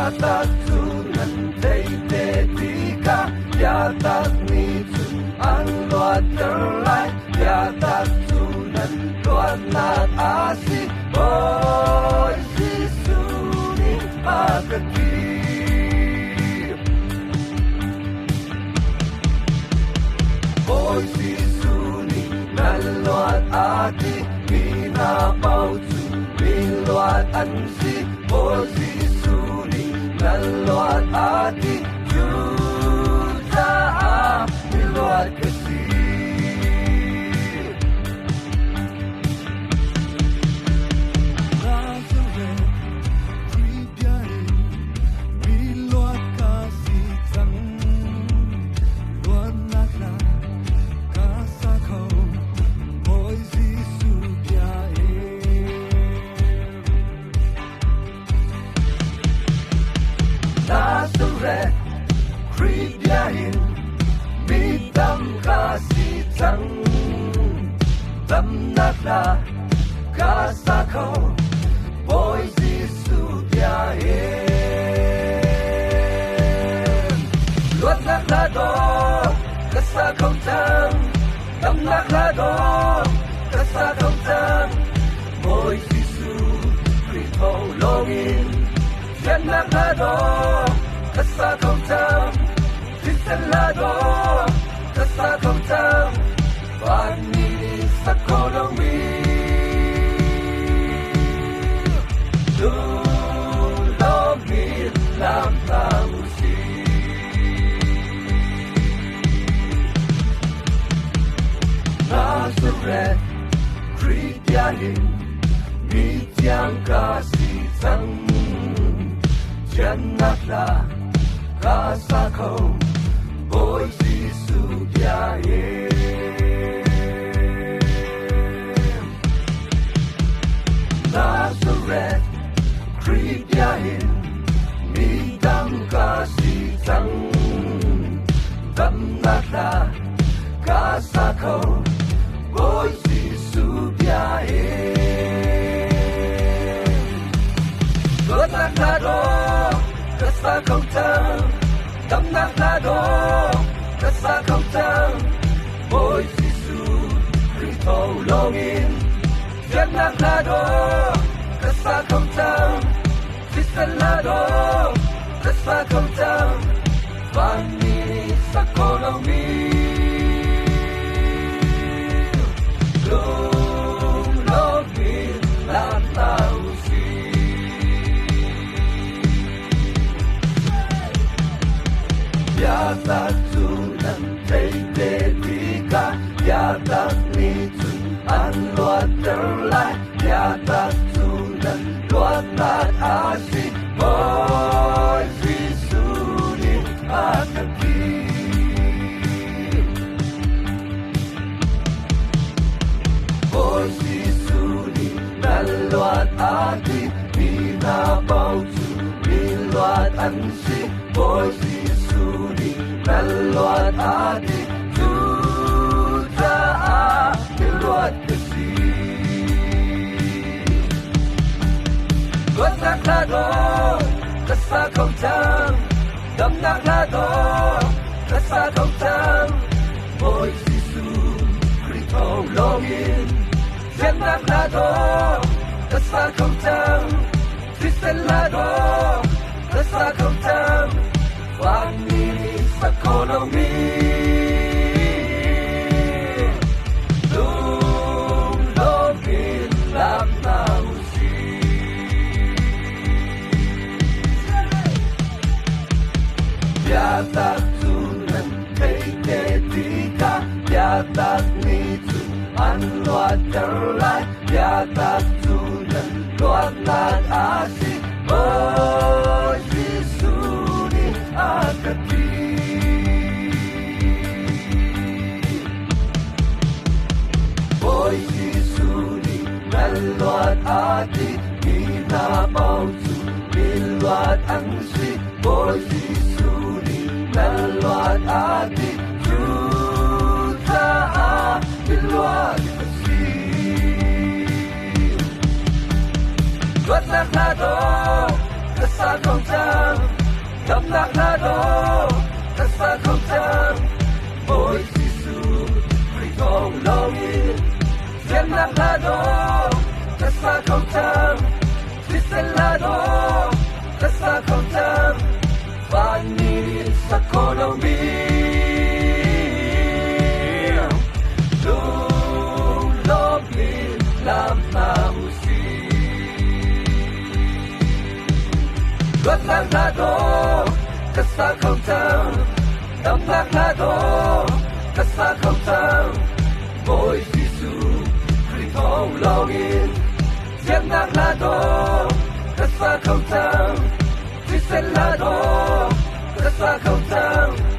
Biatak cu nan theih te tikah biatak nih cun an luatter lai. Biatak cu nan luatnak a si. Bawi Jesuh nih a ka ti. Bawi Jesuh nih nan luat a ti. Mi hna paoh cu mi luat an si. Bawi Jesuh nih nan luat a ti. Cucaah mi luat ka si. Nazareth, Khrih bia in mi luat ka si cang. Luatnak hla ka sa kho, Bawi Jesuh bia in. Nazareth, Khrih bia in mi tam ka si cang. Damnak hla ka sa kho, Bawi Jesuh bia in. Luatnak hla dawh ka sa kho cang, damnak hla dawh ka sa kho cang. Bawi Jesuh Khrih tho lawngin thiannak hla dawh ka sa kho cang. Thisen hla dawh ka sa kho cang. Vanmi nih sak kho lomi lunglawmmi lam hna u sih. Nazareth, Khrih bia in mi thiang ka si cang. Thiannak hla ka sa kho, Bawi Jesuh bia in. Nazareth, Khrih bia in mi dang ka si cang. Damnak hla ka sa kho, Bawi Jesuh bia in. Luatnak hla dawh ka sa kho cang, damnak hla dawh ka sa kho cang. Bawi Jesuh Khrih tho lawngin thiannak hla dawh ka sa kho cang. Thisen hla dawh ka sa kho cang. Vanmi nih sak kho lomi lunglawmmi lam hna u sih. Biatak cu nan theih te tikah biatak nih cun an luatter lai. Biatak cu nan luatnak a si. Bawi Jesuh nih a kan ti. Bawi Jesuh nih nan luat a ti. Mi hna paoh cu mi luat an si. Bawi Jesuh nih nan luat a ti. Cucaah mi luat ka si. Luatnak hla dawh ka sa kho cang. Damnak hla dawh ka sa kho cang. Bawi Jesuh Khrih thawng lawngin thiannak hla dawh ka sa kho cang. Thisen hla dawh ka sa kho cang. Vanmi nih sak kho lomi lunglawm in lam hna u sih. Biatak cu nan theih te tikah biatak nih cun an luatter lai. Biatak cu nan luatnak a si. Bawi Jesuh nih a ka ti. Bawi Jesuh nih nan luat a ti. Mi hna paoh cu mi luat an si. Bawi Jesuh nih nan luat a ti. Cucaah mi luat ka si. Luatnak hla dawh ka sa kho cang. Damnak hla dawh ka sa kho cang. Bawi Jesuh Khrih thawng lawngin Thiannak hla dawh ka sa kho cang. Thisen hla dawh ka sa kho cang. Vanmi nih sak khawh lomi lunglawm in lam hna u sih. Luatnak hla dawh ka sa kho cang. Damnak hla dawh ka sa kho cang. Bawi Jesuh Khrih thawng lawngin Thiannak hla dawh ka sa kho cang. Thisen hla dawh ka sa kho cang.